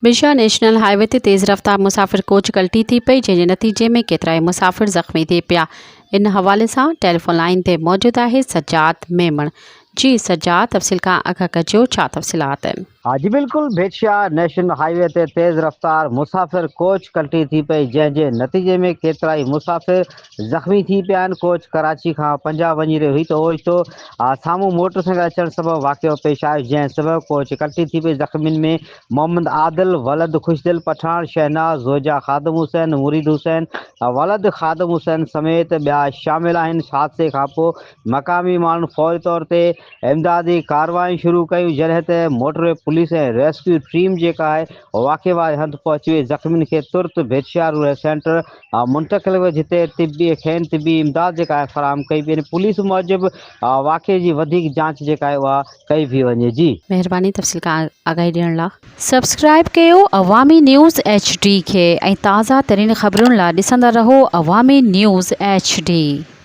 بشا national high V تي تيز رفتار مسافر ڪوچ ڪلٽي ٿي پئي جنهن جي نتيجي ۾ ڪيترائي مسافر زخمي ٿي پيا ان حوالي سان ٽيليفون لائين تي موجود آهي سجاد ميمڻ جي سجاد تفصيل کان آگاهه ڪجو ڇا تفصيلات آهن. ها جي بلڪل ڀيٽشاهه نيشنل هاء وي تي تيز رفتار مسافر ڪوچ ڪلٽي ٿي پئي جنهن جي نتيجي ۾ ڪيترائي مسافر زخمي ٿي پيا آهن ڪوچ ڪراچي کان پنجاب وڃي رهي هئي ته اوچتو سامهون موٽر سائيڪل اچڻ سبب واقعو پيش آيو جنهن سبب ڪوچ ڪلٽي ٿي پئي زخمين ۾ محمد عادل ولد خوشدل پٺاڻ، شهناز زوجه خادم حسين، مريد حسين ولد خادم حسين سميت ٻيا شامل آهن. حادثي کانپوء مقامي ماڻهن فوري طور تي امدادي ڪارروايون شروع ڪيون جڏهن ته موٽروي پوليس ۽ ريسڪيو ٽيم جيڪا آهي واقعي واري هنڌ پهچي وئي زخمين کي ترت ڀيٽشاهه رورل سينٽر منتقل ڪيو جتي طبي کين طبي امداد جيڪا آهي فراهم ڪئي پئي وڃي پوليس موجب واقعي جي وڌيڪ جاچ جيڪا آهي اها ڪئي پئي وڃي جي. مهرباني تفصيل کان آگاهي ڏيڻ لا. سبسڪرائب ڪيو عوامي نيوز ايڇ ڊي کي ۽ تازه ترين خبرن لا ڏسندا رهو عوامي نيوز ايڇ ڊي.